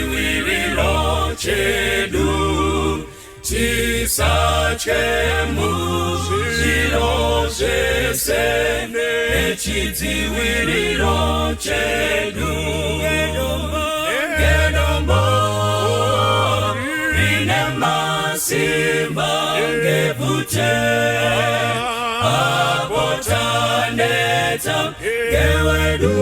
Nechidziviriro chedu tisatye muzviro zvese nechidziviriro chedu ngedombo rine masimba ngebvute apo taneta ngewedu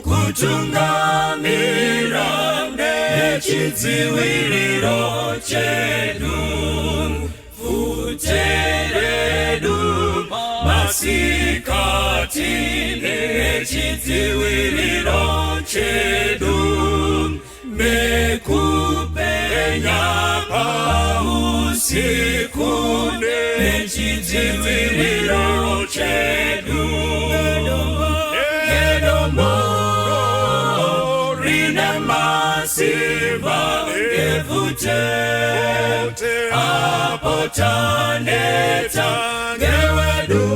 kutungamira nechidziviriro chedu bvute redu masikati nechidziviriro chedu nekupenya pausiku nechidziviriro chedu ngedombo rine masimba ngebvute apo taneta ngewedu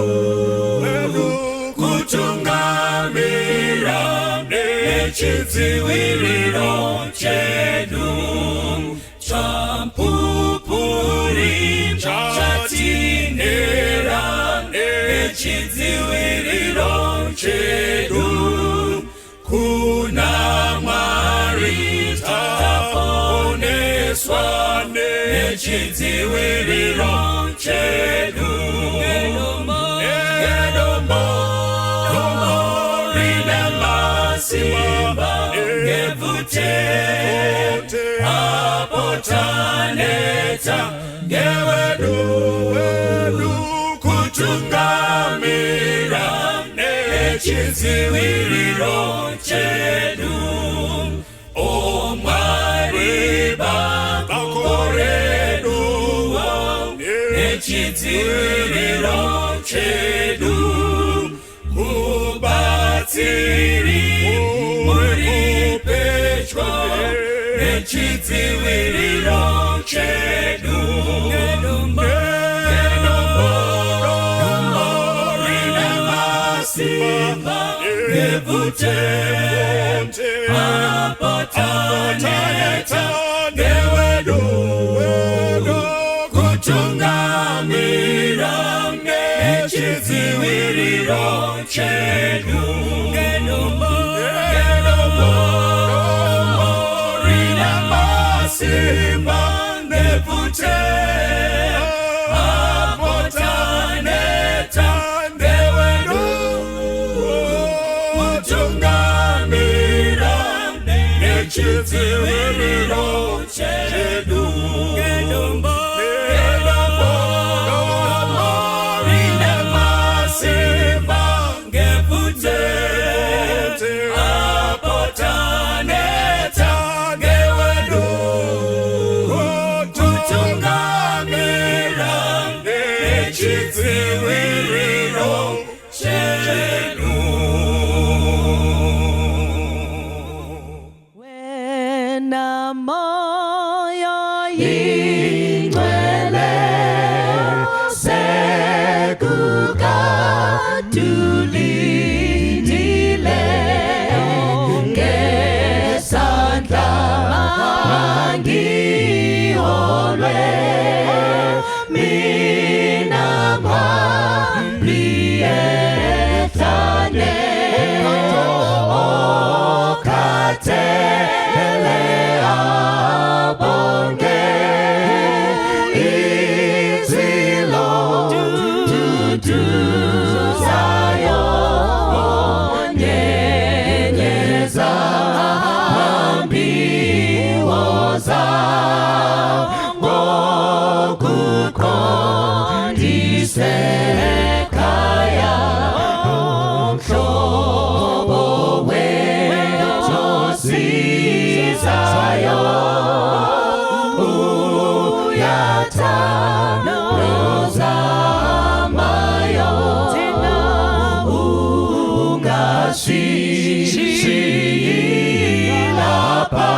kutungamira nechidziviriro chedu chamupupuri chatinera nechidziviriro chedu kuna Mwari taponeswa nechidziviriro chedu ngedombo rine masimba ngebvute apo taneta ngewedu kutungamira nechidziviriro chedu o Mwari bako redu nechidziviriro chedu mubatsiri muri pedyo nechidziviriro chedu ngedombo rine masimba ngebvute apo taneta ngewedu kutungamira nechidziviriro chedu ngedombo rine masimba nebvute apo taneta ngewedu kutungamira nechidziviriro chedu ngedombo rine masimba ngebvute apo taneta ngewedu kutungamira nechidziviriro chedu. Wena Moya oyiNgcwele sekukade ulindile ngesandla mangiholwe mina mhambi ehlane okhathele abonge izwi loduduzayo nyenyeza mhambi woza ngokuqondise ekhaya mhlobo wethu osizayo uyathanda ozamayo ungasishiyi lapha.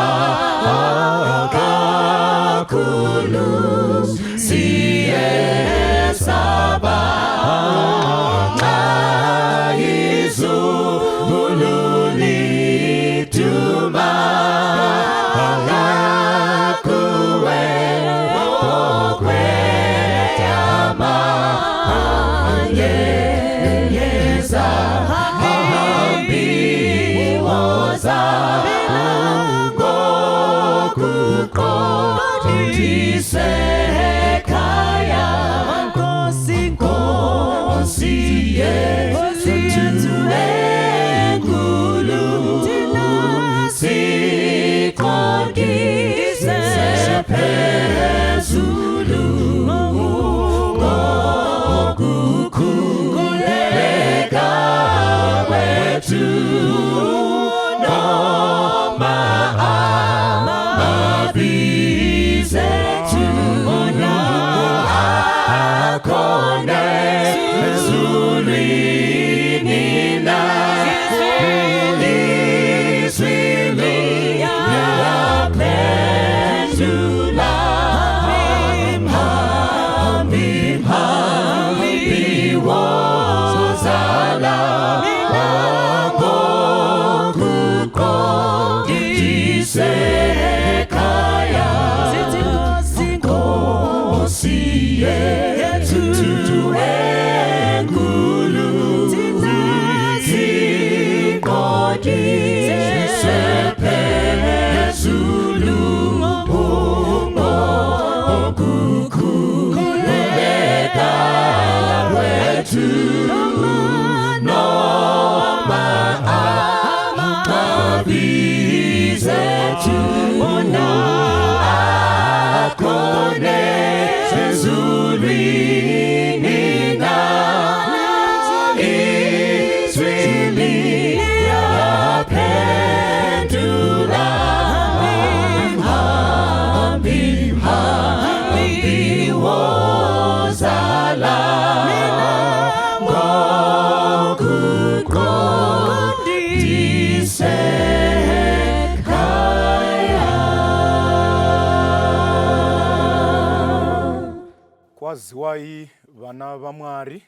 Kwaziwai vana vaMwari.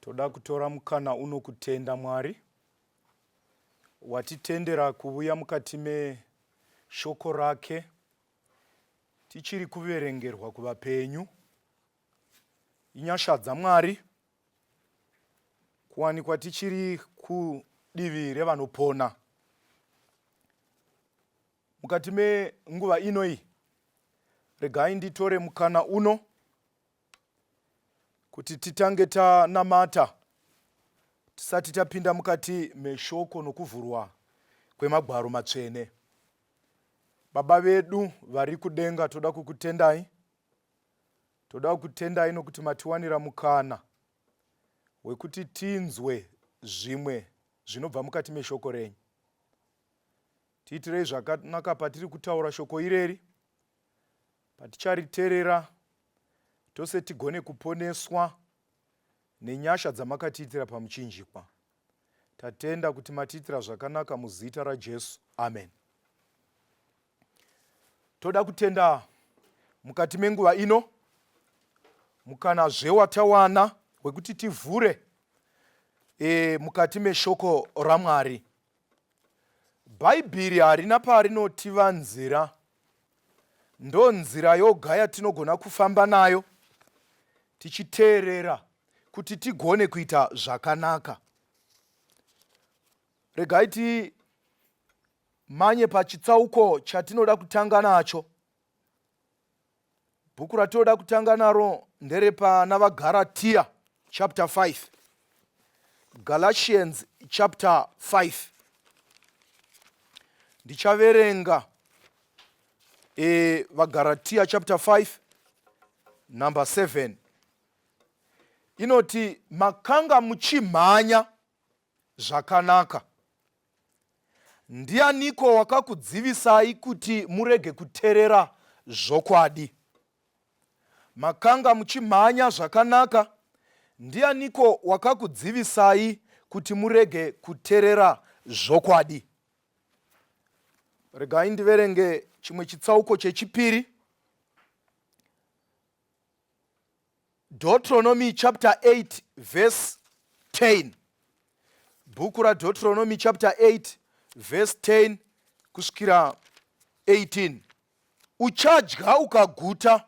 Toda kutora mukana uno kutenda Mwari watitendera kuvuya mukati meshoko rake tichiri kuverengerwa kuvapenyu. Inyasha dzaMwari kuwanikwa tichiri kudivi revanopona. Mukati menguva ino iyi, regai nditore mukana uno kuti titange tanamata tisati tapinda mukati meshoko nokuvhurwa kwemagwaro matsvene. Baba vedu vari kudenga, toda kukutendai, toda kukutendai nokuti matiwanira mukana wekuti tinzwe zvimwe zvinobva mukati meshoko renyu. Tiitirei zvakanaka patiri kutaura shoko ireri, patichariterera tose tigone kuponeswa nenyasha dzamakatiitira pamuchinjikwa. Tatenda kuti matiitira zvakanaka muzita raJesu. Amen. Toda kutenda mukati menguva ino mukanazve watawana wekuti tivhure e, mukati meshoko raMwari. Bhaibheri harina parinotivanzira. Ndonzira yoga yatinogona kufamba nayo tichiteerera kuti tigone kuita zvakanaka. Regai timanye pachitsauko chatinoda kutanga nacho. Bhuku ratinoda kutanga naro nderepana vaGaratia chapter 5. Galatians chapter 5. Ndichaverenga e, vaGaratia chapter 5 number 7 inoti makanga muchimhanya zvakanaka. Ndianiko wakakudzivisai kuti murege kuterera zvokwadi? Makanga muchimhanya zvakanaka, ndianiko wakakudzivisai kuti murege kuterera zvokwadi? Regai ndiverenge chimwe chitsauko chechipiri Deuteronomy chapter 8 verse 10. Bhuku raDeuteronomy chapter 8 verse 10 kusvikira 18. Uchadya ukaguta,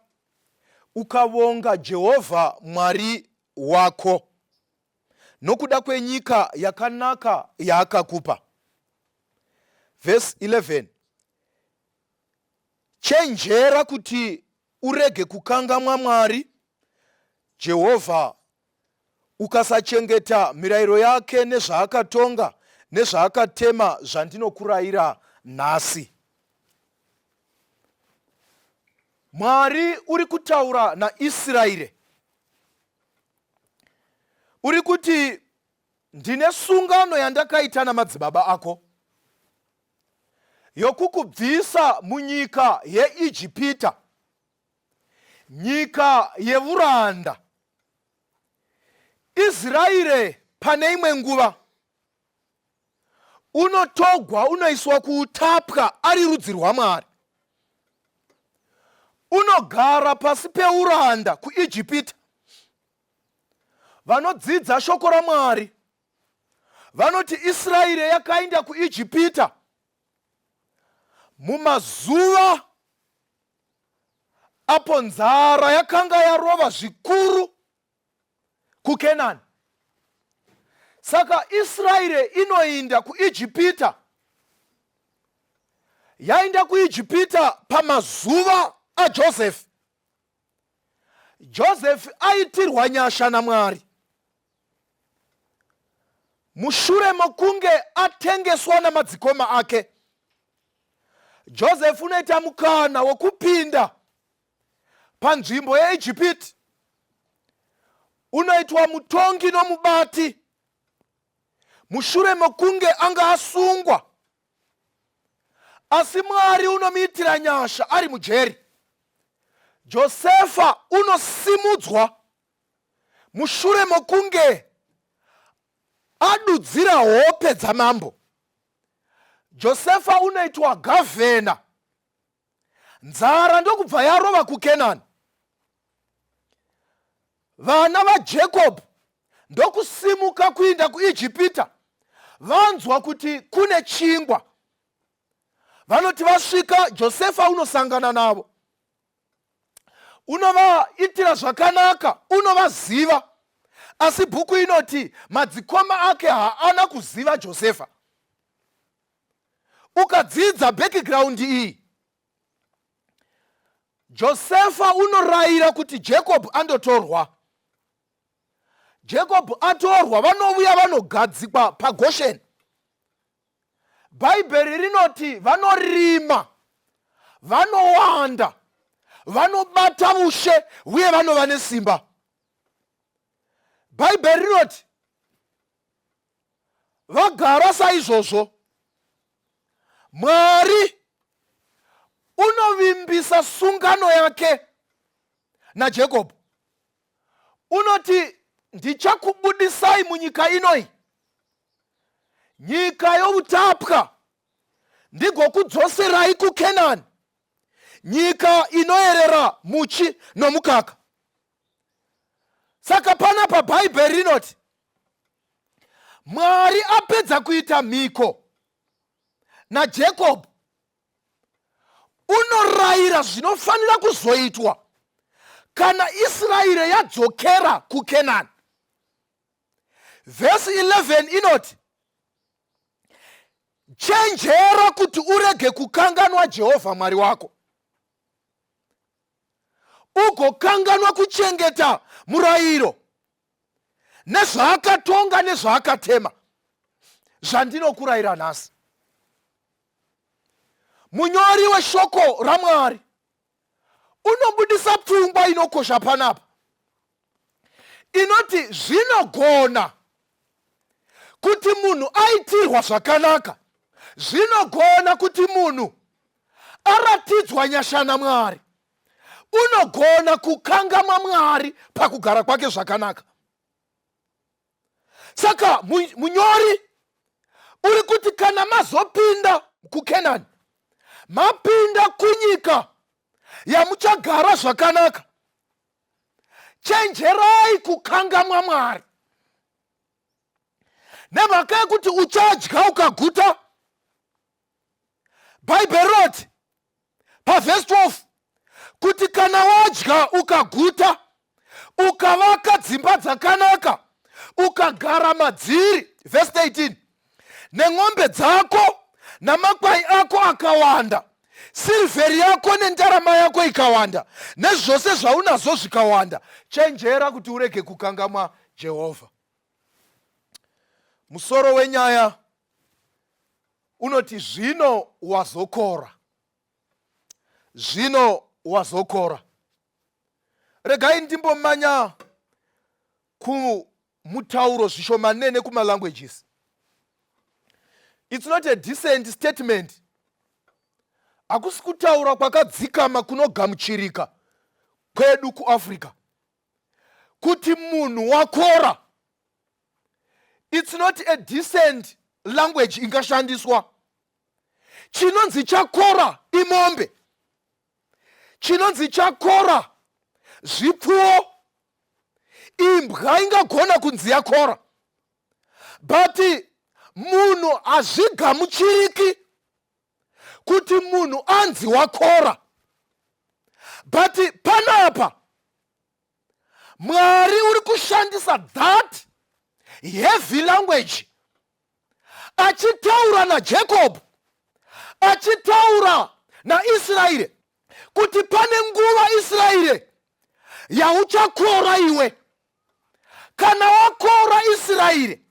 ukavonga Jehovha Mwari wako nokuda kwenyika yakanaka yaakakupa. Verse 11. Chenjera kuti urege kukangamwa Mwari, Jehovha, ukasachengeta mirayiro yake nezvaakatonga nezvaakatema zvandinokurayira nhasi. Mwari uri kutaura naIsraeri, uri kuti ndine sungano yandakaita namadzibaba ako yokukubvisa munyika yeIjipita, nyika yeuranda. Israeri pane imwe nguva unotogwa unoiswa kuutapwa ari rudzi rwaMwari, unogara pasi peuranda kuIjipita. Vanodzidza shoko raMwari vanoti Israeri yakaenda kuIjipita mumazuva apo nzara yakanga yarova zvikuru kuKenani. Saka Israeri inoinda kuIjipita, yainda kuIjipita pamazuva aJosefi. Josefi aitirwa nyasha naMwari. Mushure mokunge atengeswa namadzikoma ake, Josefi unoita mukana wokupinda panzvimbo yeIjipiti, unoitwa mutongi nomubati mushure mokunge anga asungwa, asi Mwari unomuitira nyasha ari mujeri. Josefa unosimudzwa mushure mokunge adudzira hope dzamambo. Josefa unoitwa gavhena, nzara ndokubva yarova kuKenani. Vana vaJacob ndokusimuka kuinda kuIjipita vanzwa kuti kune chingwa. Vanoti vasvika, Josefa unosangana navo, unovaitira zvakanaka, unovaziva. Asi bhuku inoti madzikoma ake haana kuziva Josefa. Ukadzidza background iyi, Josefa unorayira kuti Jacob andotorwa. Jacob atorwa, vanovuya vanogadzikwa paGosheni. Bhaibheri rinoti vanorima, vanowanda, vanobata ushe uye vanova nesimba. Bhaibheri rinoti vagara saizvozvo, Mwari unovimbisa sungano yake naJacob. Unoti ndichakubudisai munyika inoi, nyika youtapwa, ndigokudzoserai kuKenani, nyika inoerera muchi nomukaka. Saka panapa Bhaibheri rinoti Mwari apedza kuita mhiko naJacob, unorayira zvinofanira kuzoitwa kana Israeri yadzokera kuKenani. Vhesi 11 inoti chenjera kuti urege kukanganwa Jehovha Mwari wako, ugokanganwa kuchengeta murayiro nezvaakatonga nezvaakatema zvandinokurayira nhasi. Munyori weshoko raMwari unobudisa pfungwa inokosha panapa inoti zvinogona kuti munhu aitirwa zvakanaka, zvinogona kuti munhu aratidzwa nyasha naMwari, unogona kukangamwa Mwari pakugara kwake zvakanaka. Saka munyori uri kuti kana mazopinda kuKenani, mapinda kunyika yamuchagara zvakanaka, chenjerai kukangamwa Mwari, nemhaka yekuti uchadya ukaguta. Bhaibheri rinoti pavhesi 12 kuti kana wadya ukaguta, ukavaka dzimba dzakanaka, ukagara madziri, vhesi 13, nen'ombe dzako namakwai ako akawanda, sirivheri yako nendarama yako ikawanda, nezvose zvaunazvo zvikawanda, chenjera kuti urege kukangamwa Jehovha. Musoro wenyaya unoti zvino wazokora, zvino wazokora. Regai ndimbomanya kumutauro zvishomanene kumalanguages. It's not a decent statement. Hakusi kutaura kwakadzikama kunogamuchirika kwedu kuAfrica kuti munhu wakora. It's not a decent language ingashandiswa. Chinonzi chakora imombe, chinonzi chakora zvipfuwo, imbwa ingagona kunzi yakora, but munhu hazvigamuchiriki kuti munhu anzi wakora. But panapa Mwari uri kushandisa that heavy language achitaura naJacob, achitaura naIsraeri kuti pane nguva Israeri yauchakora iwe. Kana wakora Israeri,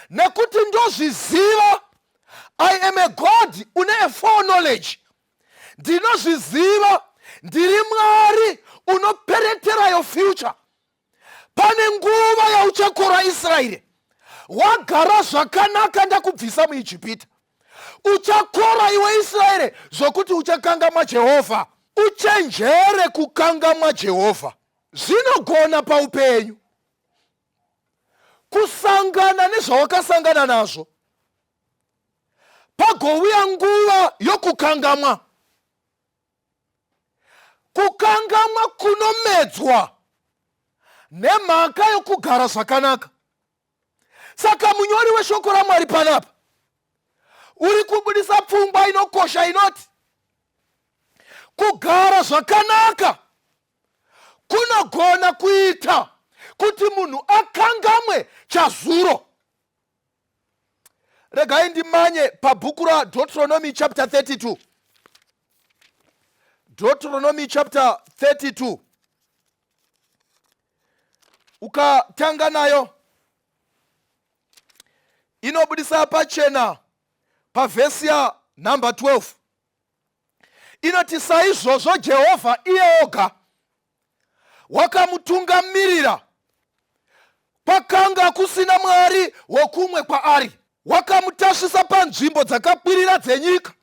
nekuti ndozviziva, I am a God une a foreknowledge, ndinozviziva, ndiri Mwari unoperetera your future. Pane nguva yauchakora Israeri, wagara zvakanaka, ndakubvisa muIjipita. Uchakora iwe Israeri zvokuti uchakangamwa Jehovha. Uchenjere kukangamwa Jehovha. Zvinogona paupenyu kusangana nezvawakasangana nazvo, pagouya nguva yokukangamwa. Kukangamwa kunomedzwa Nemhaka yokugara zvakanaka. Saka munyori weshoko raMwari panapa uri kubudisa pfungwa inokosha inoti kugara zvakanaka kunogona kuita kuti munhu akangamwe chazuro. Regai ndimanye pabhuku raDeuteronomy chapter 32. Deuteronomy chapter 32, ukatanga nayo inobudisa pachena pavhesi ya number 12, inoti, "Saizvozvo Jehovha iye oga wakamutungamirira, kwakanga kusina Mwari wokumwe kwaari. Wakamutasvisa panzvimbo dzakakwirira dzenyika,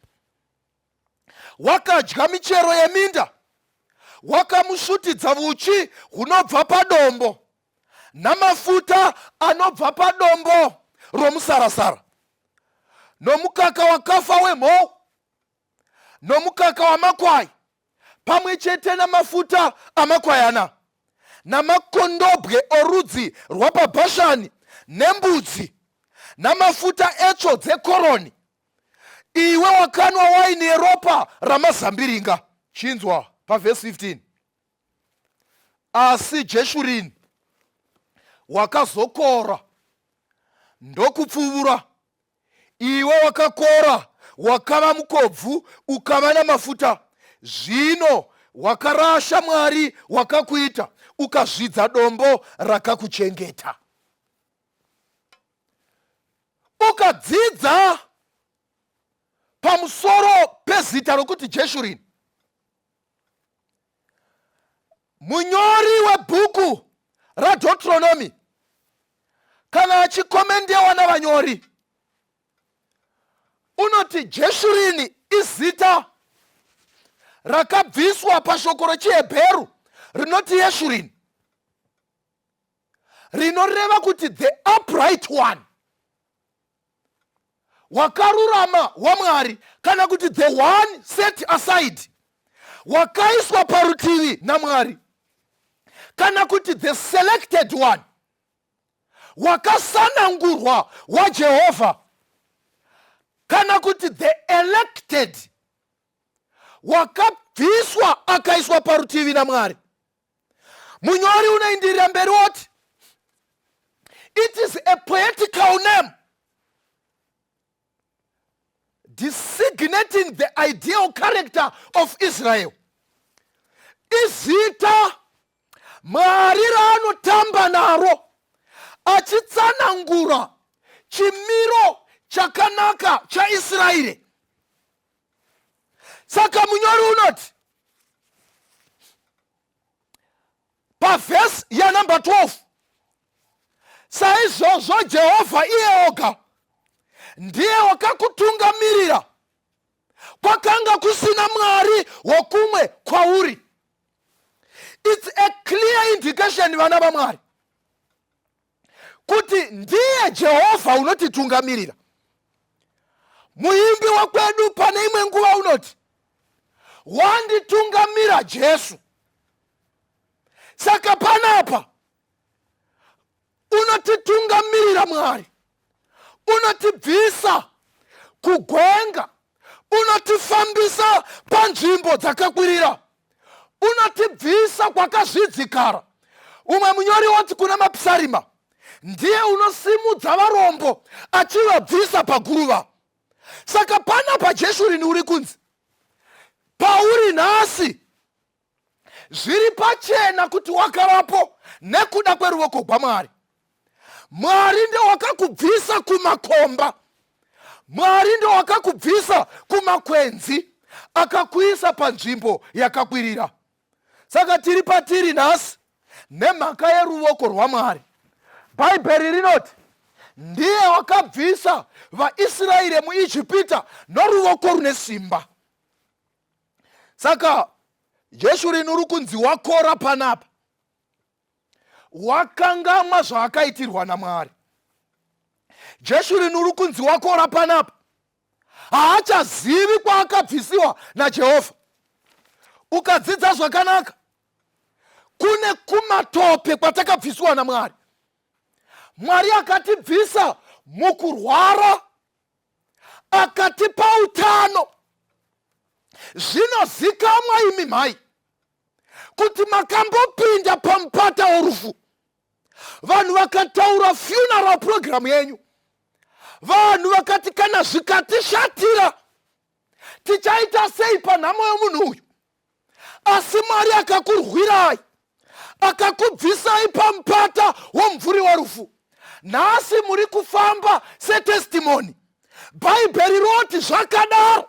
wakadya michero yeminda, wakamusvutidza vuchi hunobva padombo namafuta anobva padombo romusarasara, nomukaka wakafa wemhou nomukaka wamakwai, pamwe chete namafuta amakwayana namakondobwe orudzi rwapaBhashani, nembudzi, namafuta etsvo dzekoroni. Iwe wakanwa waini yeropa ramazambiringa." Chinzwa pavhesi 15: "Asi Jeshurini wakazokora ndokupfuvura. Iwe wakakora, wakava mukobvu, ukava namafuta. Zvino wakarasha Mwari wakakuita, ukazvidza dombo rakakuchengeta." Ukadzidza pamusoro pezita rokuti Jeshurini, munyori webhuku raDeuteronomy kana achikomendewa navanyori unoti Jeshurini izita rakabviswa pashoko rechiHebheru rinoti Yeshurini, rinoreva kuti the upright one, wakarurama waMwari, kana kuti the one set aside, wakaiswa parutivi naMwari, kana kuti the selected one, wakasanangurwa waJehovha, kana kuti the elected, wakabviswa akaiswa parutivi naMwari. Munyori unoindirira mberi woti it is a poetical name designating the ideal character of Israel. Izita Mwari raanotamba naro achitsanangura chimiro chakanaka chaIsraeri. Saka munyori unoti pavhesi yanumber 12, "Saizvozvo Jehovha iye oga ndiye wakakutungamirira, kwakanga kusina Mwari wokumwe kwauri." It's a clear indication, vana vaMwari, kuti ndiye Jehovha unotitungamirira. Muimbi wekwedu pane imwe nguva unoti, "Wanditungamira Jesu." Saka panapa unotitungamirira Mwari, unotibvisa kugwenga, unotifambisa panzvimbo dzakakwirira, unotibvisa kwakazvidzikara. Umwe munyori woti kuna Mapsarima, ndiye unosimudza varombo achivabvisa paguruva. Saka panapa Jeshurini uri kunzi pauri nhasi, zviri pachena kuti wakavapo nekuda kweruvoko rwaMwari. Mwari ndewakakubvisa kumakomba, Mwari ndewakakubvisa kumakwenzi, akakuisa panzvimbo yakakwirira. Saka tiri patiri nhasi nemhaka yeruvoko rwaMwari. Bhaibheri rinoti ndiye wakabvisa vaIsraeri muIjipita noruvoko rune simba. Saka Jeshurini uri kunzi wakora panapa, wakangamwa zvaakaitirwa naMwari. Jeshurini uri kunzi wakora panapa, haachazivi kwaakabvisiwa naJehovha. Ukadzidza zvakanaka, Kune kumatope kwatakabviswa naMwari. Mwari akatibvisa mukurwara, akatipa utano. Zvinozikamwa imi mhai kuti makambopinda pamupata worufu. Vanhu vakataura funeral program yenyu, vanhu vakati kana zvikatishatira tichaita sei panhamo yomunhu uyu? Asi Mwari akakurwirai, akakubvisai pamupata womumvuri werufu. Nhasi muri kufamba setestimoni. Bhaibheri roti zvakadaro,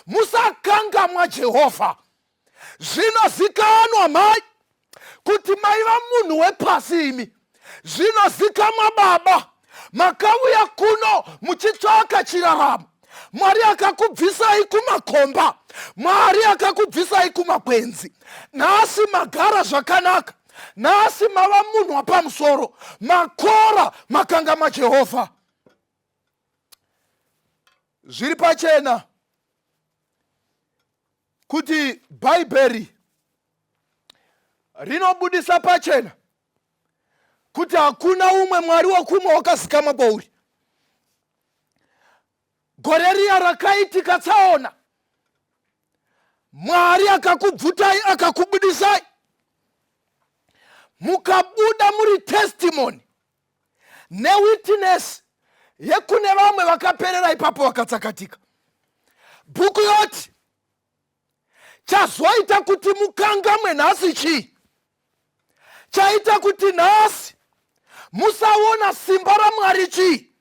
musakangamwa Jehovha. Zvinozikanwa mhai kuti maiva munhu wepasi imi. Zvinozikamwa baba, makauya kuno muchitsvaka chiraramo. Mwari akakubvisai kumakomba, Mwari akakubvisai kumakwenzi. Nhasi magara zvakanaka, nhasi mava munhu wapamusoro, makora makanga maJehovha. Zviri pachena kuti Bhaibheri rinobudisa pachena kuti hakuna umwe mwari wokumwe wakazikamwa kwauri. Gore riya rakaitika tsaona, Mwari akakubvutai, akakubudisai, mukabuda muri testimony newitness yekune vamwe vakaperera ipapo vakatsakatika. Bhuku yoti chazoita kuti mukangamwe nhasi chii? Chaita kuti nhasi musaona simba raMwari chii?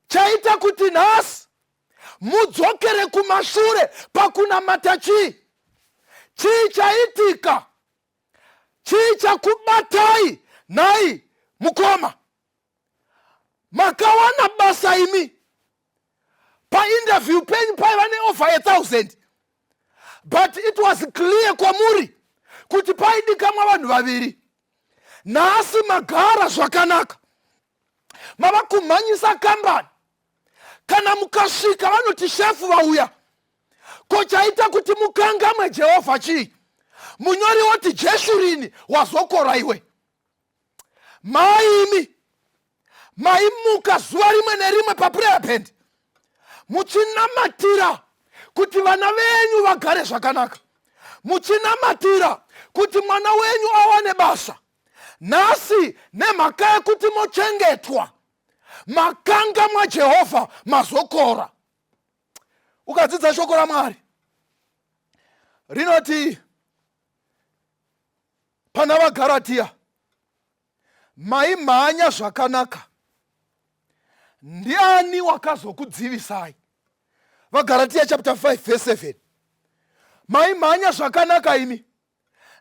Chaita kuti nhasi mudzokere kumashure pakunamata chii? Chii chaitika? Chii chakubatai nhai mukoma? Makawana basa imi, painterview penyu paiva neover 1000, but it was clear kwamuri kuti paidikamwa vanhu vaviri. Nhasi magara zvakanaka, mava kumhanyisa kambani. Kana mukasvika vanoti shefu vauya. Ko chaita kuti mukangamwe Jehovha chii? Munyori woti Jeshurini wazokora iwe. Maimi maimuka zuva rimwe nerimwe paprayer band muchinamatira kuti vana venyu vagare zvakanaka, muchinamatira kuti mwana wenyu awane basa. Nhasi nemhaka yekuti mochengetwa, makanga mwaJehovha, mazokora. Ukadzidza shoko raMwari rinoti pana vaGaratiya, maimhanya zvakanaka, ndiani wakazokudzivisai? VaGaratiya chapter 5 verse 7. Maimhanya zvakanaka imi,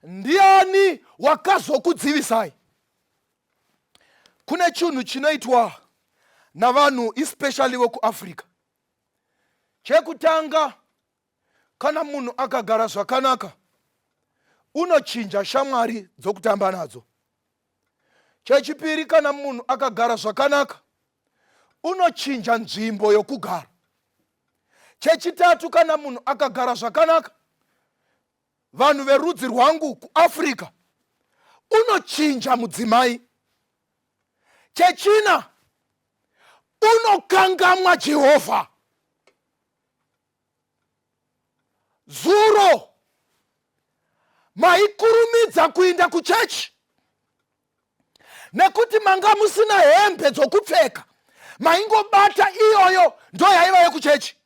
ndiani wakazokudzivisai? Kune chinhu chinoitwa navanhu especially vokuAfrica. Chekutanga, kana munhu akagara zvakanaka, unochinja shamwari dzokutamba nadzo. Chechipiri, kana munhu akagara zvakanaka, unochinja nzvimbo yokugara. Chechitatu, kana munhu akagara zvakanaka, vanhu verudzi rwangu kuAfrica, unochinja mudzimai. Chechina, unokangamwa Jehovha. Zuro maikurumidza kuinda kuchechi nekuti manga musina hembe dzokupfeka, maingobata iyoyo ndo yaiva yekuchechi.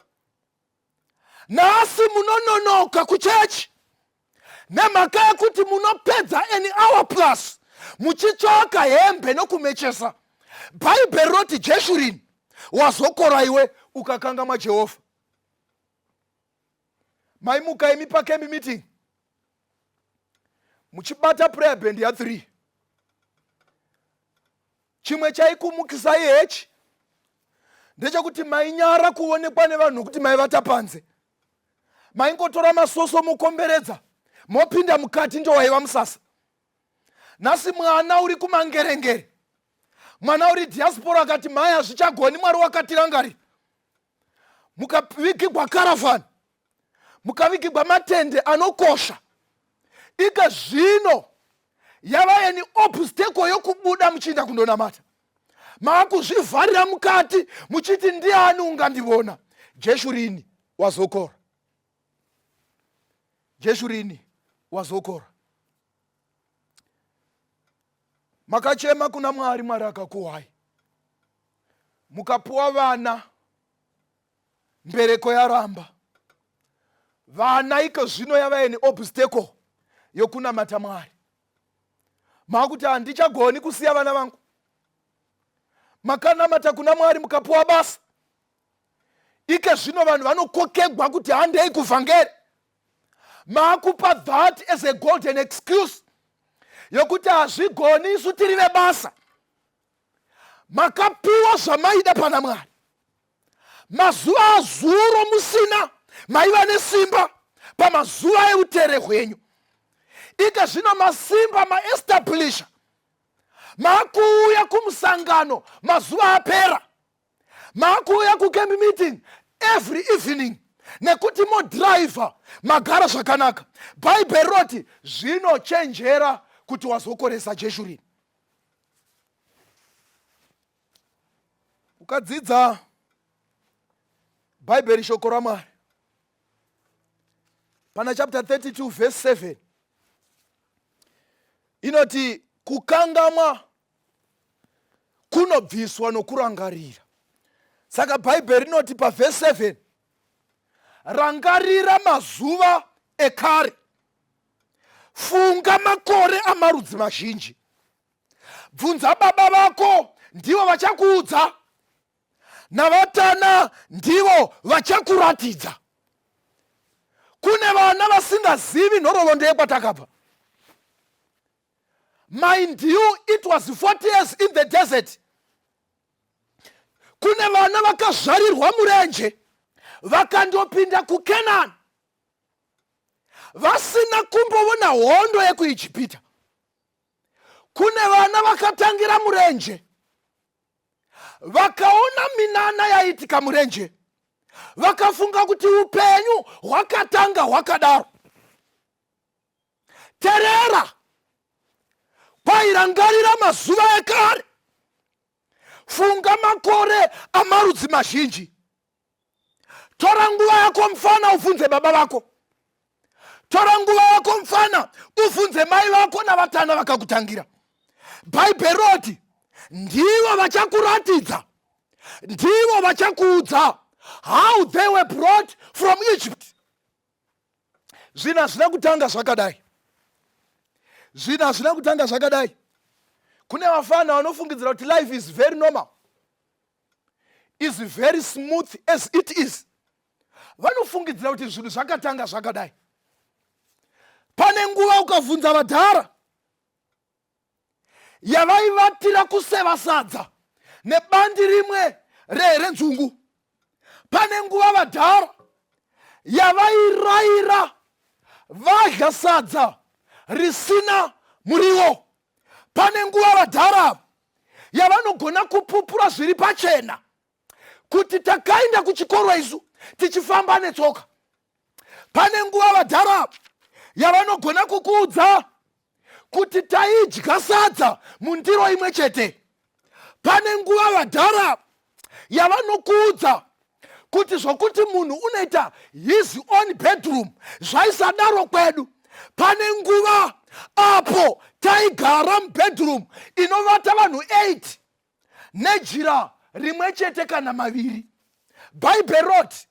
Nhasi munononoka kuchechi nemhaka yekuti munopedza an hour plus muchitsvaka hembe nokumechesa. Bhaibheri roti Jeshurini wazokora iwe ukakangamwa Jehovha. Maimuka imi pakembi meeting muchibata prayer band ya3. Chimwe chaikumukisai hechi ndechekuti mainyara kuonekwa nevanhu nokuti maivata panze. Maingotora masoso mokomberedza mopinda mukati, ndo waiva musasa. Nhasi mwana uri kumangerengere, mwana uri diaspora akati mhai hazvichagoni, Mwari wakatirangarira. Mukavigigwa karavhani, mukavigigwa matende anokosha. Ike zvino Yava yeni obstacle yokubuda muchiinda kundonamata. Maakuzvivharira mukati muchiti ndiani ungandivona. Jeshurini wazokora. Jeshurini wazokora. Makachema kuna Mwari, Mwari akakuhwai. Mukapuwa vana, mbereko yaramba. Vana iko zvino yava yeni obstacle yokunamata Mwari. Makuti handichagoni kusiya vana vangu. Makanamata kuna Mwari mukapuwa basa. Ike zvino vanhu vanokokegwa kuti handei kuvhangeri. Makupa that as a golden excuse yokuti hazvigoni isu tiri vebasa. Makapiwa zvamaida pana Mwari. Mazuva azuro musina maiva nesimba pamazuva eutere hwenyu. Ike zvino masimba maestablisha, makuuya kumusangano mazuva apera, makuuya kucamp meeting every evening nekuti modriver magara zvakanaka. Bhaibheri roti zvinochenjera kuti wazokoresa Jeshurini. Ukadzidza Bhaibheri shoko raMwari pana chapter 32 verse 7 inoti kukangamwa kunobviswa nokurangarira. Saka Bhaibheri rinoti pavhesi 7, rangarira mazuva ekare, funga makore amarudzi mazhinji, bvunza baba vako ndivo vachakuudza, navatana ndivo vachakuratidza. Kune vana vasingazivi nhoroondo yekwatakabva. Mind you, it was 40 years in the desert. Kune vana vakazvarirwa murenje vakandopinda kuKenani vasina kumbovona hondo yekuIjipita. Kune vana vakatangira murenje vakaona minana yaiitika murenje vakafunga kuti upenyu hwakatanga hwakadaro. Terera, kwairangarira mazuva ekare, funga makore amarudzi mazhinji. Tora nguva yako mfana ubvunze baba vako, tora nguva yako mfana ubvunze mai vako navatana vakakutangira. Bhaibheri roti ndivo vachakuratidza, ndivo vachakuudza how they were brought from Egypt. Zvinhu hazvina kutanga zvakadai. Zvinhu hazvina kutanga zvakadai. Kune vafana vanofungidzira kuti life is very normal, is very smooth as it is. Vanofungidzira kuti zvinhu zvakatanga zvakadai. Pane nguva ukabvunza vadhara yavaivatira kuseva sadza nebandi rimwe renzungu. Pane nguva vadhara yavairaira vadya sadza risina muriwo. Pane nguva vadhara yavanogona kupupura zviri pachena kuti takaenda kuchikoro isu tichifamba netsoka. Pane nguva vadhara yavanogona kukuudza kuti taidya sadza mundiro imwe chete. Pane nguva vadhara yavanokuudza kuti zvokuti munhu unoita his own bedroom zvaisadaro kwedu. Pane nguva apo taigara mubedroom inovata vanhu 8 nejira rimwe chete kana maviri. Bhaibheri roti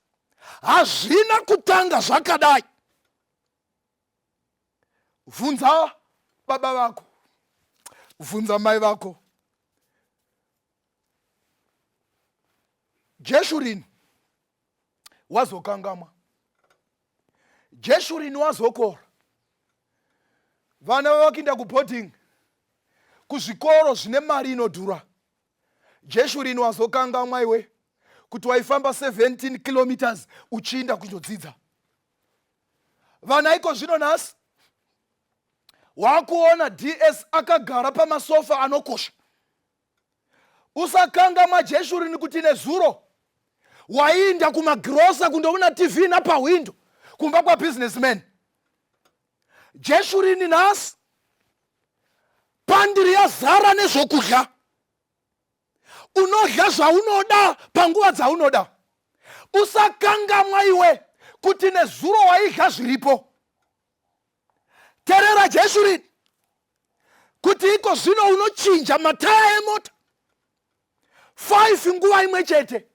hazvina kutanga zvakadai. Bvunza baba vako, bvunza mai vako. Jeshurini wazokangamwa, Jeshurini wazokora. Vana vavakuinda kuboarding, kuzvikoro zvine mari inodhura. Jeshurini wazokangamwa iwe kuti waifamba 17 kilometers uchiinda kundodzidza. Vana iko zvino nhasi wakuona DS akagara pamasofa anokosha. Usakangamwa Jeshurini kuti nezuro waiinda kumagirosa kundoona TV napahwindo kumba kwabusinessman. Jeshurini nhasi Pandiri yazara nezvokudya. Unodya zvaunoda panguva dzaunoda. Usakangamwa iwe kuti nezuro waidya zviripo. Terera Jeshurini kuti iko zvino unochinja mataya emota 5 nguva imwe chete.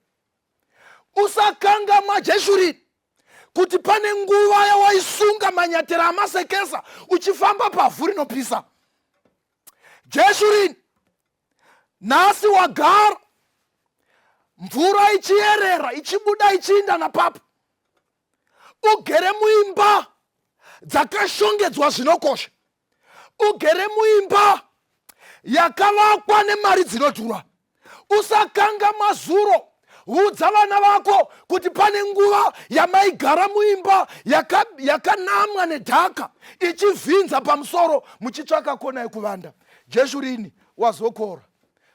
Usakangamwa Jeshurini kuti pane nguva yawaisunga manyatera amasekesa uchifamba pavhu rinopisa. Jeshurini nhasi wagara mvura ichiyerera ichibuda ichiinda napapo, ugere muimba dzakashongedzwa zvinokosha, ugere muimba yakavakwa nemari dzinodhura. Usakanga mazuro, udza vana vako kuti pane nguva yamaigara muimba yakanamwa yaka nedhaka ichivhinza pamusoro muchitsvaka kona yekuvanda. Jeshurini wazokora.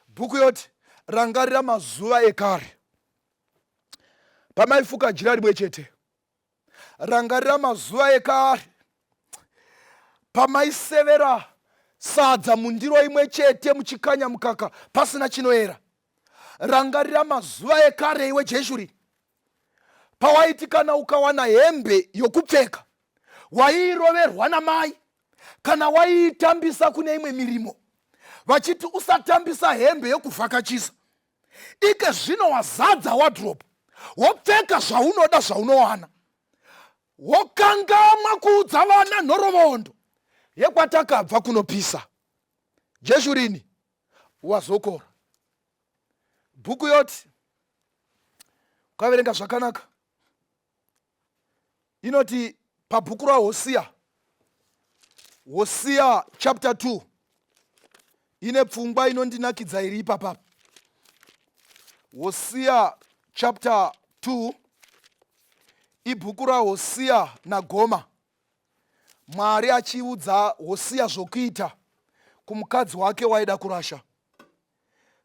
Bhuku yoti rangarira mazuva ekare pamaifuka jira rimwe chete. Rangarira mazuva ekare pamaisevera sadza mundiro imwe chete muchikanya mukaka pasina chinoera. Rangarira mazuva ekare iwe Jeshuri pawaiti kana ukawana hembe yokupfeka waiiroverwa namai kana waiitambisa kune imwe mirimo vachiti usatambisa hembe yokuvhakachisa. Ike zvino wazadza wardrobe, wopfeka zvaunoda zvaunowana, wokangamwa kuudza vana nhorovondo yekwatakabva kunopisa. Jeshurini wazokora. Bhuku yoti ukaverenga zvakanaka inoti pabhuku raHosiya, Hosiya chapter 2, ine pfungwa inondinakidza iri ipapa. Hosiya chapter 2 ibhuku raHosiya naGoma. Mwari achiudza Hosiya zvokuita kumukadzi wake waida kurasha.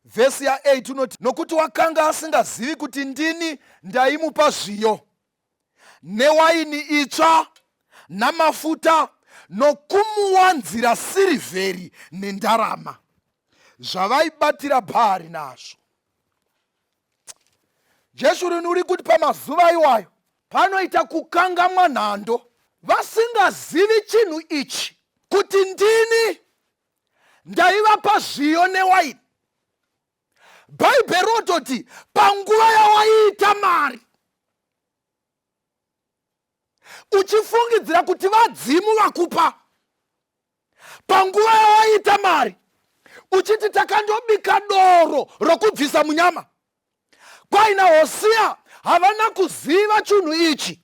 Vhesi ya8 unoti, nokuti wakanga asingazivi kuti ndini ndaimupa zviyo newaini itsva namafuta nokumuwanzira sirivheri nendarama zvavaibatira Bhaari nazvo. Jeshuruni uri kuti pamazuva iwayo panoita kukangamwa nhando, vasingazivi chinhu ichi kuti ndini ndaivapa zviyo newaini. Bhaibheri rototi panguva yawaiita mari uchifungidzira kuti vadzimu vakupa, panguva yawaiita mari uchiti takandobika doro rokubvisa munyama, kwaina Hosiya havana kuziva chinhu ichi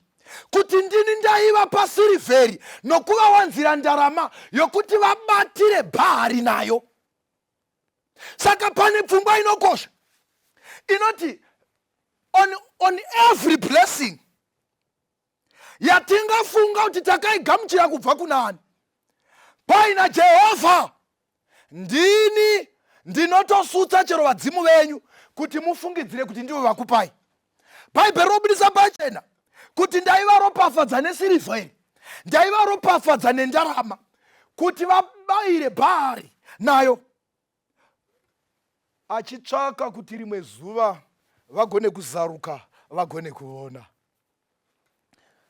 kuti ndini ndaiva pasirivheri nokuvawanzira ndarama yokuti vabatire Bhaari nayo. Saka pane pfungwa inokosha inoti on every blessing yatingafunga kuti takaigamuchira kubva kunani, paina Jehovha. Ndini ndinotosutsa chero vadzimu venyu kuti mufungidzire kuti ndivo vakupai. Bhaibheri robudisa pachena kuti ndaivaropafadza nesirivha iri, ndaivaropafadza nendarama kuti vabayire Bhaari nayo, achitsvaka kuti rimwe zuva vagone kuzaruka, vagone kuona.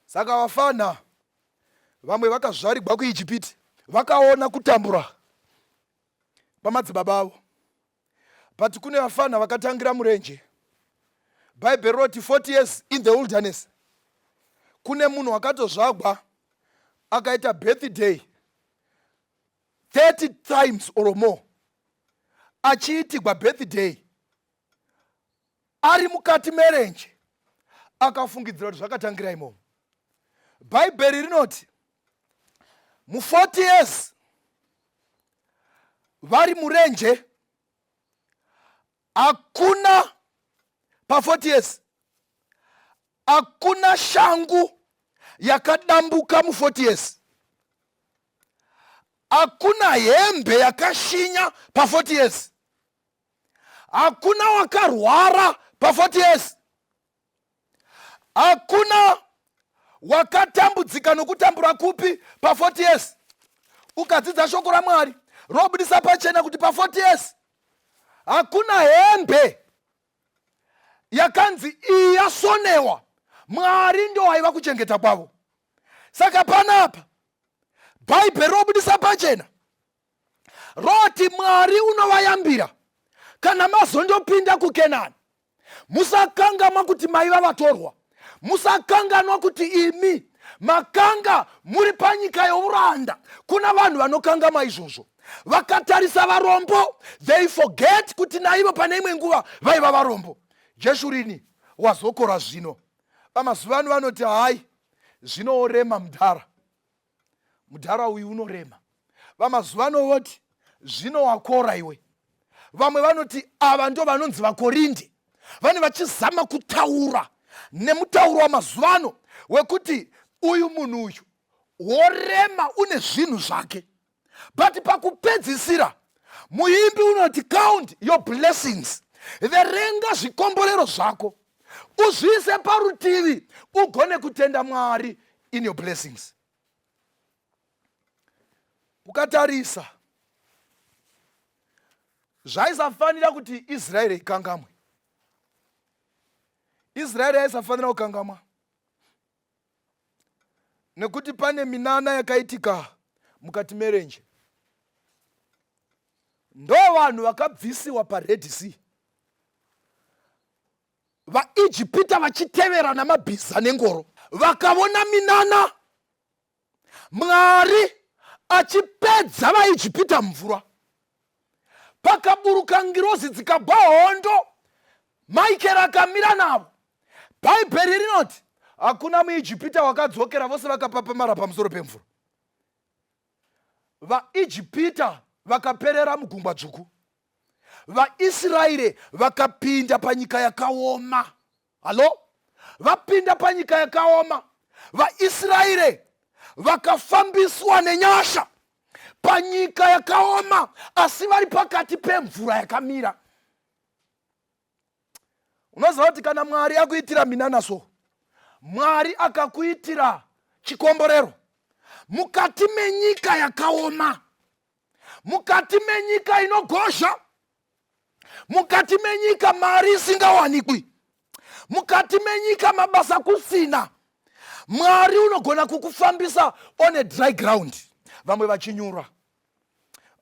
Saka vafana vamwe vakazvarigwa kuIjipiti vakaona kutambura kwamadzibaba avo, but kune vafana vakatangira murenje. Bhaibheri roti 40 years in the wilderness. Kune munhu wakatozvagwa akaita birthday 30 times or more achiitigwa birthday ari mukati merenje, akafungidzira kuti zvakatangira imomo. Bhaibheri rinoti mu40 years vari murenje, hakuna pa40 years hakuna shangu yakadambuka mu40 years, hakuna hembe yakashinya pa40 years, hakuna wakarwara pa40 years, hakuna wakatambudzika nokutambura kupi pa40 years. Ukadzidza shoko raMwari, Robudisa pachena kuti pa40 years hakuna hembe yakanzi iyi yasonewa. Mwari ndo aiva kuchengeta kwavo. Saka panapa Bhaibheri robudisa pachena roti Mwari unovayambira, kana mazondopinda kuKenani, musakanganwa kuti maiva vatorwa, musakanganwa kuti imi makanga muri panyika youranda. Kuna vanhu vanokangamwa izvozvo, vakatarisa varombo, they forget kuti naivo pane imwe nguva vaiva varombo. Jeshurini wazokora zvino. Pamazuva ano vanoti hai, zvinoorema mudhara, mudhara uyu unorema. Vamazuva ano voti zvino wakora iwe. Vamwe vanoti ava ndo vanonzi vaKorinde, vane vachizama kutaura nemutauro wamazuva ano wekuti uyu munhu uyu worema, une zvinhu zvake. But pakupedzisira muimbi unoti, "Count your blessings," verenga zvikomborero zvako, uzviise parutivi, ugone kutenda Mwari in your blessings. Ukatarisa, zvaisafanira kuti Israeri ikangamwe. Israeri yaisafanira kukangamwa, nekuti pane minana yakaitika mukati merenje. Ndo vanhu vakabvisiwa paRed Sea, vaIjipita vachitevera namabhiza nengoro. Vakavona minana, Mwari achipedza vaIjipita mvura. Pakaburuka ngirozi dzikabva hondo, Michael akamira navo. Bhaibheri rinoti hakuna muIjipita wakadzokera, vose vakapapamara pamusoro pemvura. VaIjipita vakaperera mugungwa dzvuku, vaIsraeri vakapinda panyika yakaoma. Hallo, vapinda panyika yakaoma, vaIsraeri vakafambiswa nenyasha panyika yakaoma, asi vari pakati pemvura yakamira. Unoziva kuti kana Mwari akuitira minana, so Mwari akakuitira chikomborero mukati menyika yakaoma, mukati menyika inogozha, mukati menyika mari isingawanikwi, mukati menyika mabasa kusina, Mwari unogona kukufambisa on a dry ground, vamwe vachinyura.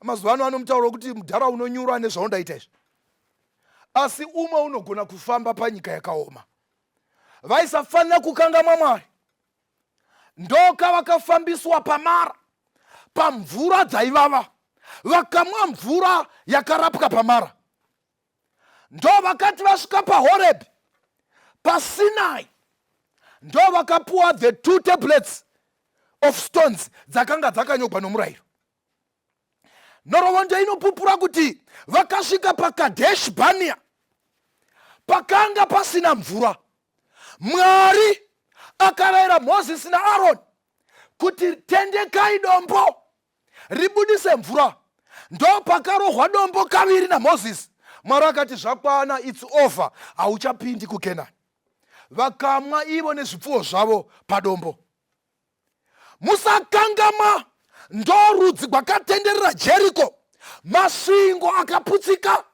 Mazuva ano anomutaura kuti mudhara unonyura nezvaundaita izvi, asi umwe unogona kufamba panyika yakaoma. Vaisafanira kukangamwa Mwari. Ndoka vakafambiswa paMara, pamvura dzaivava, vakamwa mvura yakarapwa paMara. Ndo vakati vasvika paHorebhi, paSinai, ndo vakapuwa the two tablets of stones dzakanga dzakanyogwa nomurayiro. Nhoroondo inopupura kuti vakasvika paKadesh Bania, pakanga pasina mvura. Mwari akarayira Mozisi naAroni kuti, "Tendekai dombo ribudise mvura." Ndo pakarohwa dombo kaviri naMozisi. Mwari akati, "Zvakwana, it's over, hauchapindi kuKenani." Vakamwa ivo nezvipfuwo zvavo padombo. Musakangamwa, ndo rudzi gwakatenderera Jeriko, masvingo akaputsika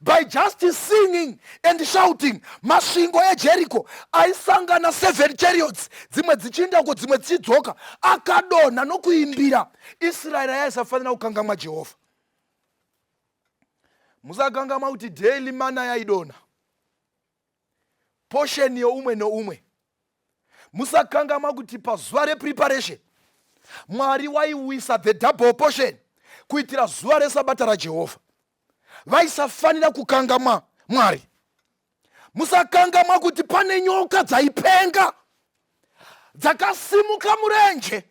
by just singing and shouting. Masvingo eJeriko aisangana seven chariots, dzimwe dzichienda uko, dzimwe dzichidzoka, akadonha nokuimbira. Israeri yaisafanira kukangamwa Jehovha. Musakangamwa kuti daily mana yaidonha, portion yeumwe neumwe. Musakangamwa kuti pazuva repreparation Mwari waiwisa the double portion kuitira zuva resabata raJehovha. Vaisafanira kukangamwa Mwari. Musakangamwa kuti pane nyoka dzaipenga dzakasimuka murenje.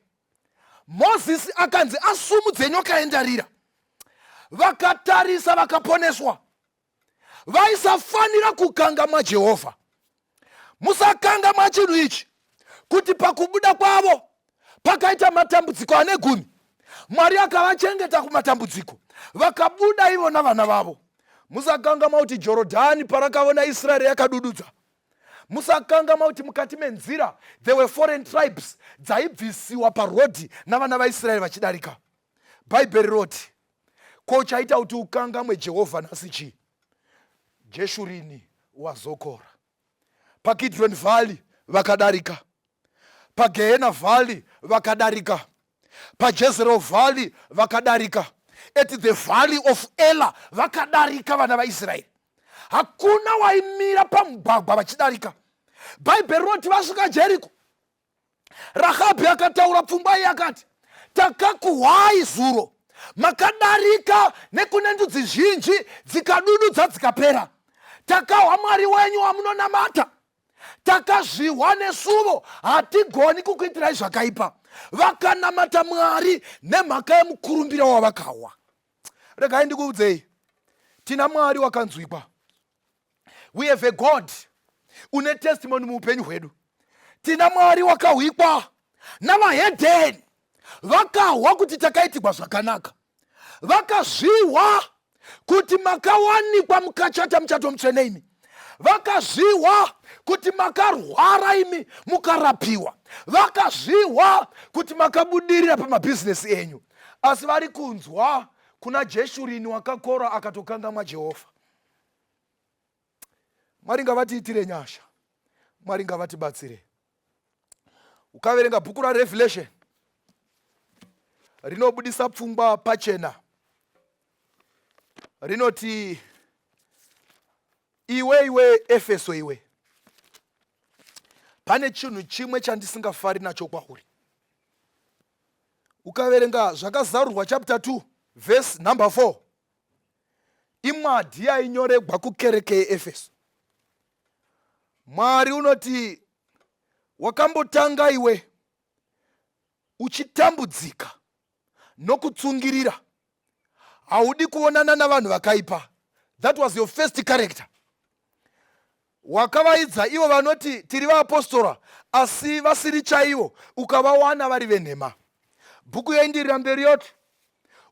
Mozisi akanzi asumudze nyoka yendarira, vakatarisa vakaponeswa. Vaisafanira kukangamwa Jehovha. Musakangamwa chinhu ichi, kuti pakubuda kwavo pakaita matambudziko ane gumi, Mwari akavachengeta kumatambudziko, vakabuda ivo navana vavo. Musakangamwa kuti Jorodhani parakavona Israeri yakadududza. Musakangamwa kuti mukati menzira there were foreign tribes dzaibvisiwa parodhi navana vaIsraeri vachidarika. Bhaibheri roti Ko chaita kuti ukangamwe Jehovha nhasi chii? Jeshurini wazokora. PaKidron Valley vakadarika. PaGehena Valley vakadarika. PaJezreel Valley vakadarika. At the Valley of Ela vakadarika vana vaIsraeri. Hakuna waimira pamugwagwa vachidarika. Bhaibheri rinoti vasvika Jeriko, Rahabhi akataura pfungwa iyi akati, takakuhwai zuro makadarika nekune ndudzi zhinji dzikadududza dzikapera. Takahwa Mwari wenyu wamunonamata, takazvihwa nesuvo, hatigoni kukuitirai zvakaipa. Vakanamata Mwari nemhaka yemukurumbira wavakahwa. Regai ndikuudzei, tina Mwari wakanzwikwa. We have a God une testimony muupenyu hwedu. Tina Mwari wakahwikwa navahedheni, vakahwa kuti takaitirwa zvakanaka, vakazvihwa kuti makawanikwa mukachata muchato mutsvene imi, vakazvihwa kuti makarwara imi mukarapiwa, vakazvihwa kuti makabudirira pamabhizinesi enyu. Asi vari kunzwa kuna Jeshurini wakakora akatokangamwa Jehovha. Mwari ngavatiitire nyasha, Mwari ngavatibatsire. Ukaverenga bhuku raRevelation rinobudisa pfungwa pachena, rinoti iwe iwe Efeso iwe, pane chinhu chimwe chandisingafari nacho kwauri. Ukaverenga Zvakazarurwa chapter 2 verse number 4, imwadhi yainyoregwa kukereke yeEfeso. Mwari unoti wakambotanga iwe uchitambudzika nokutsungirira, haudi kuonana navanhu vakaipa. That was your first character. Wakavaidza ivo vanoti tiri vaapostora asi vasiri chaivo, ukavawana vari venhema. Bhuku yoendirira mberi yoti,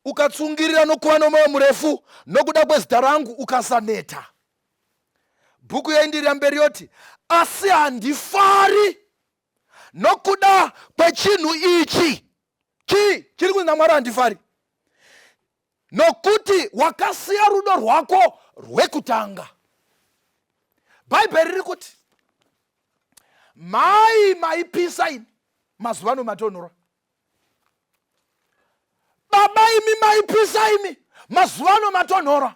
ukatsungirira nokuva nomwoyo murefu nokuda kwezita rangu ukasaneta. Bhuku yoendirira mberi yoti, asi handifari nokuda kwechinhu ichi. Chii chiri kunzi naMwari handifari? Nokuti wakasiya rudo rwako rwekutanga. Bhaibheri riri kuti mai maipisa imi, mazuva ano matonhora. Baba imi maipisa imi, mazuva ano matonhora.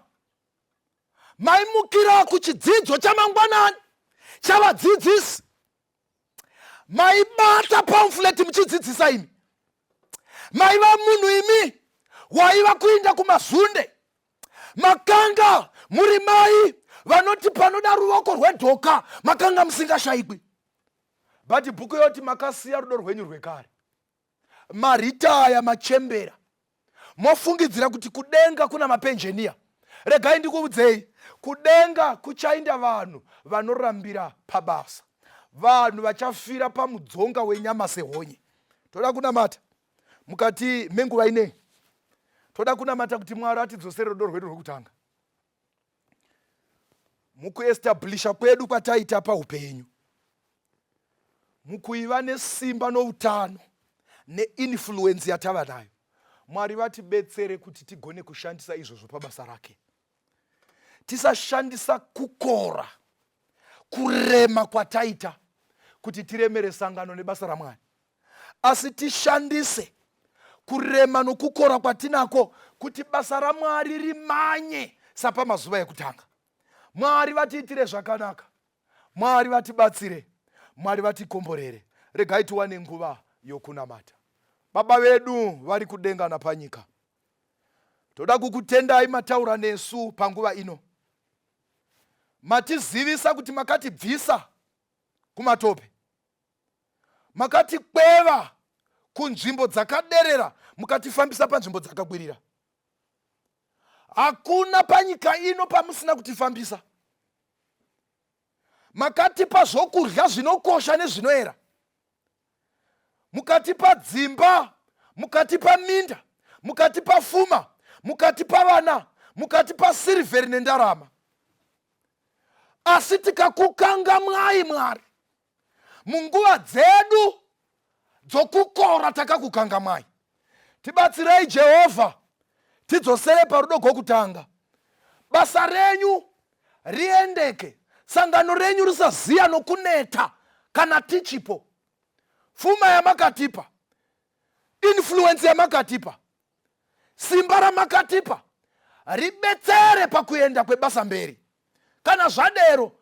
Maimukira kuchidzidzo chamangwanani chavadzidzisi, maibata pamflet muchidzidzisa imi, maiva munhu imi waiva kuinda kumazunde, makanga muri mai vanoti panoda ruvoko rwedhoka makanga musingashayikwi. But bhuku yoti makasiya rudo rwenyu rwekare, maritaya, machembera, mofungidzira kuti kudenga kuna mapenjeniya. Regai ndikuudzei, kudenga kuchainda vanhu vanorambira pabasa, vanhu vachafira pamudzonga wenyama sehonye. Toda kunamata mukati menguva inei, toda kunamata kuti Mwari atidzosere rudo rwedu rwekutanga mukuestablisha kwedu kwataita paupenyu, mukuiva nesimba noutano neinfluensi yatava nayo. Mwari vatibetsere kuti tigone kushandisa izvozvo pabasa rake. Tisashandisa kukora kurema kwataita kuti tiremere sangano nebasa raMwari, asi tishandise kurema nokukora kwatinako kuti basa raMwari rimanye sapamazuva ekutanga. Mwari vatiitire zvakanaka, Mwari vatibatsire, Mwari vatikomborere. Regai tiwane nguva yokunamata. Baba vedu vari kudenga napanyika, toda kukutendai mataura nesu panguva ino. Matizivisa kuti makatibvisa kumatope, makatikweva kunzvimbo dzakaderera, mukatifambisa panzvimbo dzakakwirira. Hakuna panyika ino pamusina kutifambisa. Makatipa zvokudya zvinokosha nezvinoera, mukatipa dzimba, mukatipa minda, mukatipa fuma, mukatipa vana, mukatipa sirivheri nendarama. Asi tikakukangamwai Mwari, munguva dzedu dzokukora takakukangamwai. Tibatsirei Jehovha, Tidzosere parudo gwokutanga. Basa renyu riendeke, sangano renyu risaziya nokuneta kana tichipo. Fuma yamakatipa, influence yamakatipa, simba ramakatipa ribetsere pakuenda kwebasa mberi. Kana zvadero,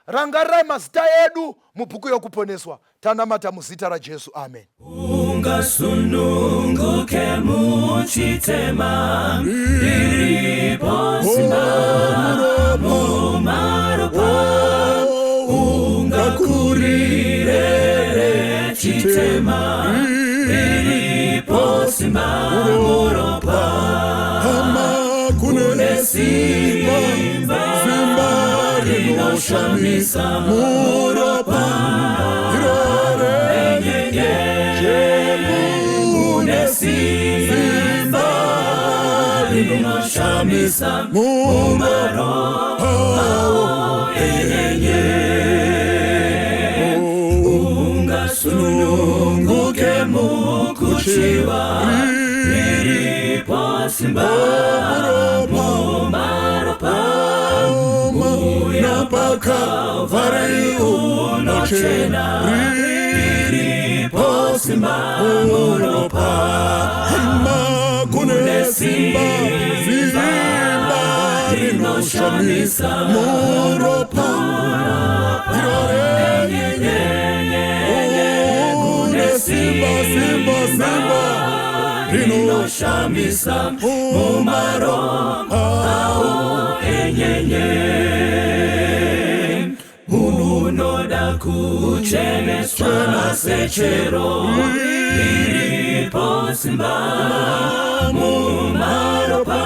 rangarirai mazita edu mubhuku yokuponeswa. Tanamata muzita raJesu, amen. Ungasununguke muchitema riripo simba mumaropa ungakurire chitema riripo simba muropa Hama kune simba, simba rinoshamisa muropa irore mune simba rinoshamisa mumaropa enyenye ungasununguke mukuchiva riripo simba mumaropa napakavhari unochena riripo simba muropa hama kune simba simba rinoshamisa muropa irore une simba simba simba rinoshamisa mumaropa enyenye unoda kucheneswa sechero riripo simba mumaropa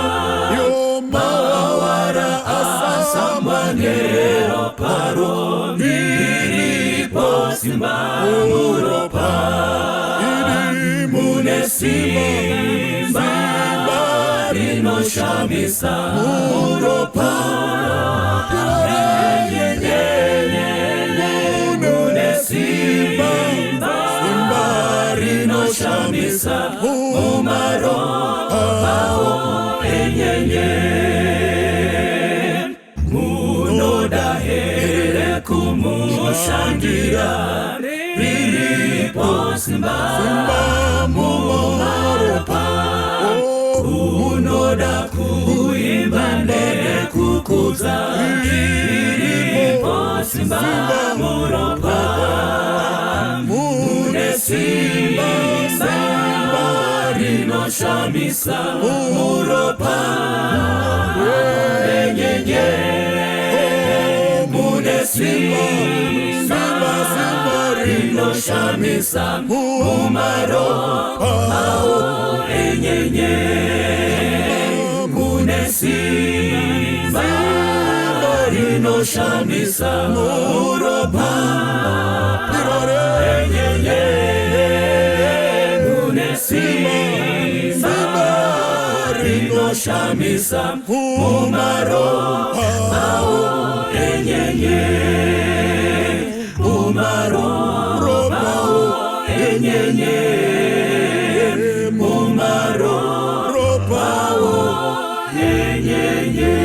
yomawara asamba neroparo riripo simba muropa mune simba rinoshamisa muropa mune simba rinoshamisa mumaropa enyenye munoda here kumushandira riripo simba mumaropa unoda kuimba nekukudza riripo simba muropa mune simba rinoshamisa muropa enyenye mune simba rinoshamisa mumaropa enyenye mune simba rinoshamisa muropa enyenye mune simba rinoshamisa mumaropa enyenye mumaropa enyenye mumaropa enyenye.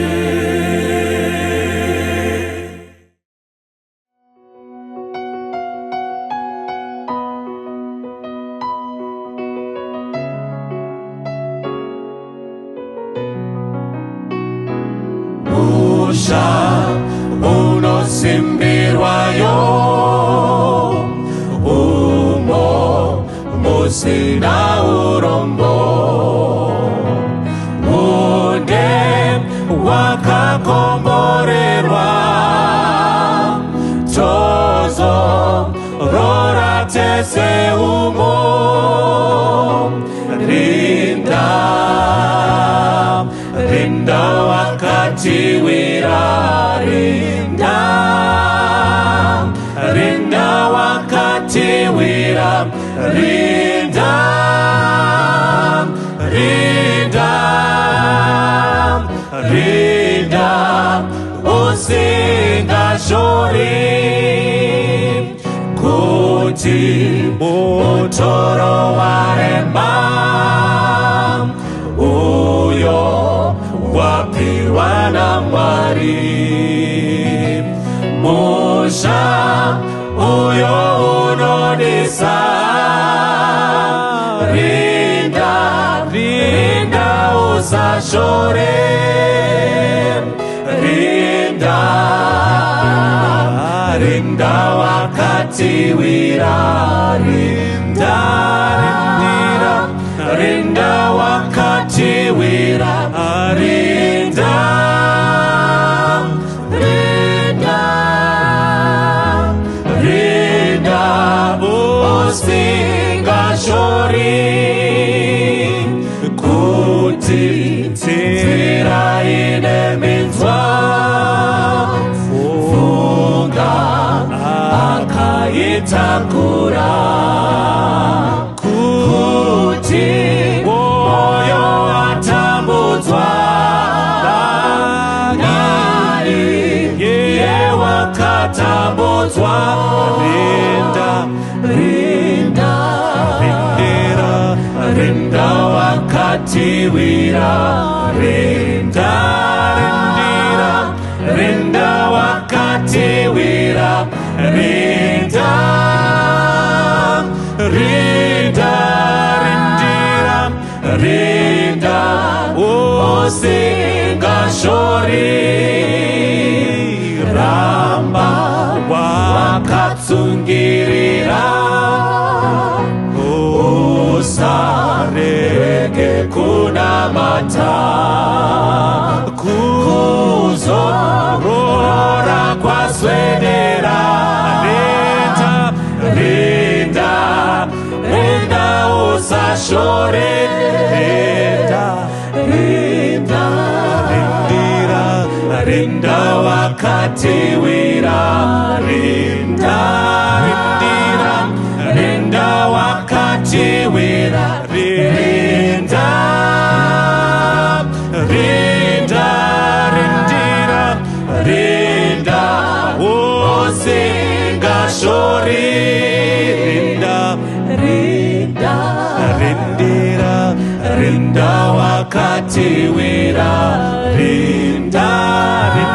Musha unosimbirwayo umo musina urombo une wakakomborerwa tozo rora tese umo rinda rinda wakatiwira rinda rinda wakatiwira rinda rinda rinda usingashori kuti mutoro warema uyo Usingashore. Rinda, rinda wakatiwira. Rinda, rindira, rinda wakatiwira. Rinda, rinda, rinda usingashori, kuti nzira ine minzwa. Funga akaitakura, kuti mwoyo watambudzwa naiye wakatambudzwa. Rinda, rinda, rindira, rinda wakatiwira. Rinda, rindira, rinda wakatiwira. Rinda, rinda, rindira, rinda usingashori. Ramba wakatsungirira, usarege kunamata. Kuzorora kwaswedera. Rinda, rinda, rinda usashore. Rinda, rinda, rindira, rinda wakatiwira. Rinda, rindira, rinda wakatiwira. Rinda, rinda, rindira, rinda usingashori. Rinda, rinda, rindira, rinda wakatiwira. Rinda, rindira.